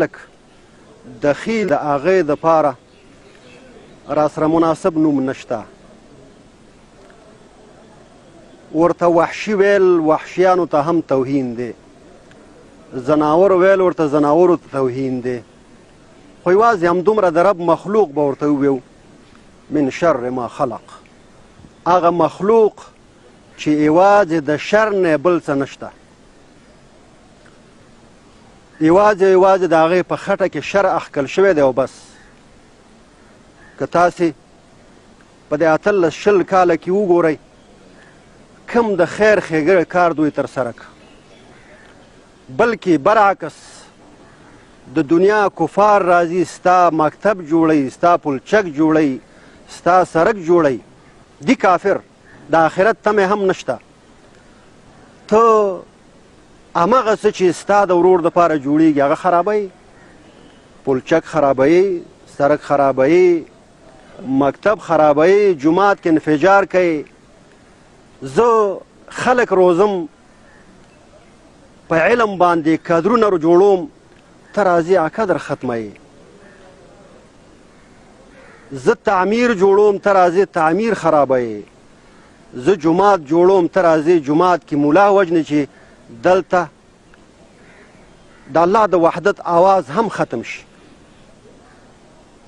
خلک دخیل د هغې دپاره راسره مناسب نوم نشته. ورته وحشي ویل وحشیانو ته هم توهین دی، ځناور ویل ورته ځناورو ته توهین دی، خو یوازې همدومره د رب مخلوق به ورته وویو، من شر ما خلق، هغه مخلوق چې یوازې د شر نه بل څه نشته، یوازې یوازې د هغې په خټه کې شر اخکل شوی دی او بس. که تاسې په دې 18 20 کاله کې وګورئ کوم د خیر ښېګړې کار دوی ترسره کړ، بلکې برعکس د دنیا کفار راځي، ستا مکتب جوړوي، ستا پلچک جوړوي، ستا سرک جوړوي. دي کافر د آخرت تمه هم نشته. ته همغه څه چې ستا د ورور دپاره جوړیږي هغه خرابوي، پلچک خرابوي، سرک خرابوي، مکتب خرابوي، جومات کې انفجار کوي. زه خلک روزم په علم باندې، کدرونه جوړوم، ته راځې هغه کدر ختموي. زه تعمیر جوړوم، ته راځې تعمیر خرابوي. زه جومات جوړوم، ته راځې جومات کې مولا وژنې چې دلته د الله د وحدت آواز هم ختم شي.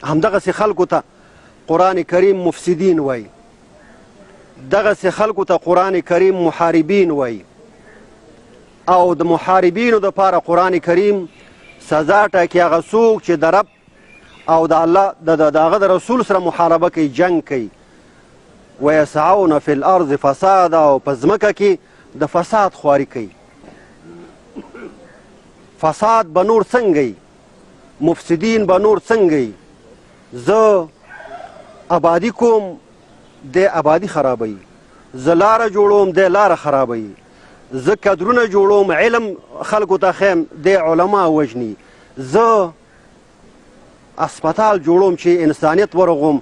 همدغسې خلکو ته قرآن کریم مفسدین وایي، دغسې خلکو ته قرآن کریم محاربین وایي، او د محاربینو دپاره قرآن کریم سزا ټاکي. هغه څوک چې د رب او د الله د هغه د رسول سره محاربه کوي، جنګ کوي، ویسعون فی الارض فسادا، او په ځمکه کې د فساد خواري کوي. فساد به نور څنګه وي؟ مفسدین به نور څنګه وي؟ زه آبادي کوم، دی آبادي خرابوي. زه لاره جوړوم، دی لاره خرابوي. زه کدرونه جوړوم، علم خلکو ته ښیم، دی علما وژني. زه اسپتال جوړوم چې انسانیت ورغوم،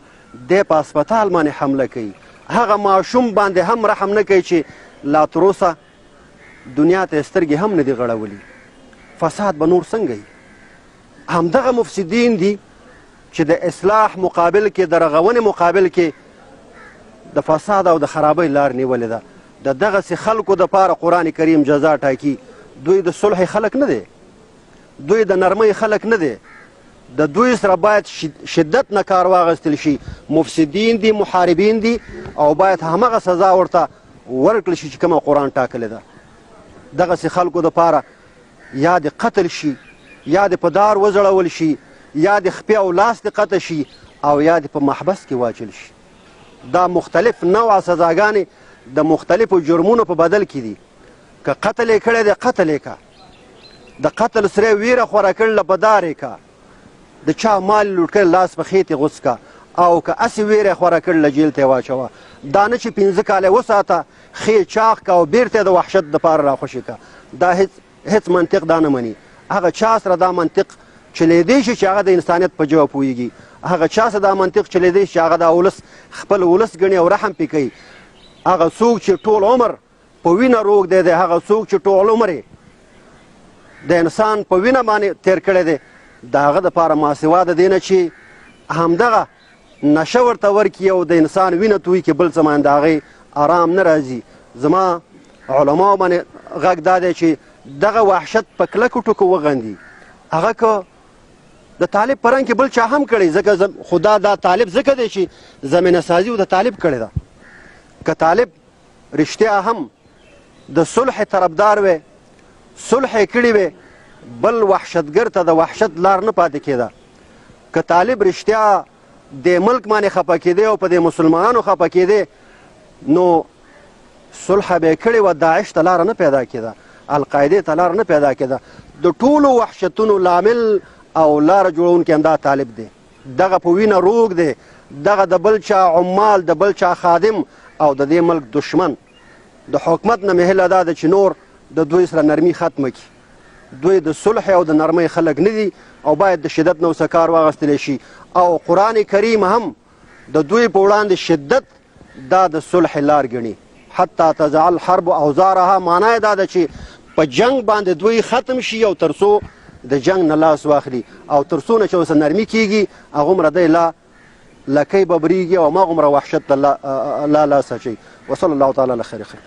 دی په اسپتال باندې حمله کوي. هغه ماشوم باندې هم رحم نه کوي چې لا تر اوسه دنیا ته سترګې هم نه دي غړولي. فساد به نور څنګه وي؟ همدغه مفسدین دي چې د اصلاح مقابل کې، د رغونې مقابل کې د فساد او د خرابۍ لار نیولې ده. د دغسې خلکو دپاره قرآن کریم جزا ټاکي. دوی د صلح خلک نه دی، دوی د نرمۍ خلک نه دی، د دوی سره باید شدت نه کار واغستل شي. مفسدین دي، محاربین دي، او باید همغه سزا ورته ورکړل شي چې کومه قرآن ټاکلې ده. دغسې خلکو دپاره یا د قتل شي، یا د په دار وځړول شي، یا د خپې او لاس د قطع شي، او یا د په محبس کې واچل شي. دا مختلف نوع سزاګانې د مختلفو جرمونو په بدل کې دي. که قتل یې کړی دی، قتل یې که، د قتل سره ویره خوره کړله په دار یې که، د چا مال لوټ کړی لاس په خېټې غوڅ که، او که هسې ویره خوره کړله جیل ته یې واچوه. دا نه چې 5 کاله یې وساته، ښې چاغ که او بیرته یې د وحشت دپاره راخوشې که. دا هیڅ منطق دا نه مني. هغه چا سره دا منطق چلیدی شي چې هغه د انسانیت په ژبه پوهېږي، هغه چا سره دا منطق چلیدی شي چې هغه دا ولس خپل ولس ګڼي او رحم پې کوي. هغه څوک چې ټول عمر په وینه روږدی دی، هغه څوک چې ټول عمر یې د انسان په وینه باندې تېر کړی دی، د هغه دپاره ماسوا د دې نه چې همدغه نشه ورته ورکړي او د انسان وینه توی کړي، بل څه باندې د هغې ارام نه راځي. زما علماو باندې غږ دا دی چې دغه وحشت په کلکو ټکو وغندي. هغه که د طالب په رنګ کې بل چا هم کړی، ځکه خو دا طالب ځکه دی چې زمینه سازي د طالب کړې ده. که طالب رښتیا هم د صلح طرفدار وی، صلح یې کړې وی، بل وحشتګر ته د وحشت لار نه پاتې کېده. که طالب رښتیا د ملک باندې خفه کېدی او په دې مسلمانانو خفه کېدی، نو صلح به یې کړې وه، داعش ته لاره نه پیدا کېده، القاعدې ته لاره نه پیدا کېده. د ټولو وحشتونو لامل او لاره جوړونکی همدا طالب دی. دغه په وینه روږ دی، دغه د بل چا عمال، د بل چا خادم او د دې ملک دشمن. د حکومت نه مې هیله دا ده چې نور د دوی سره نرمي ختمه کړي. دوی د صلح او د نرمۍ خلک نه دي او باید د شدت نه ورڅخه کار واخیستلی شي. او قرآن کریم هم د دوی په وړاندې شدت دا د صلح لار ګڼي. حتی تضع الحرب اوزارها، معنا یې دا ده چې په جنگ باندې دوی ختم شي او تر څو د جنګ نه لاس واخلي، او تر څو نه چې ورسره نرمي کېږي هغومره دی لا لکۍ ببرېږي او هماغومره وحشت ته لا لاس اچوي. وصلی الله تعالی علی خیر خلق.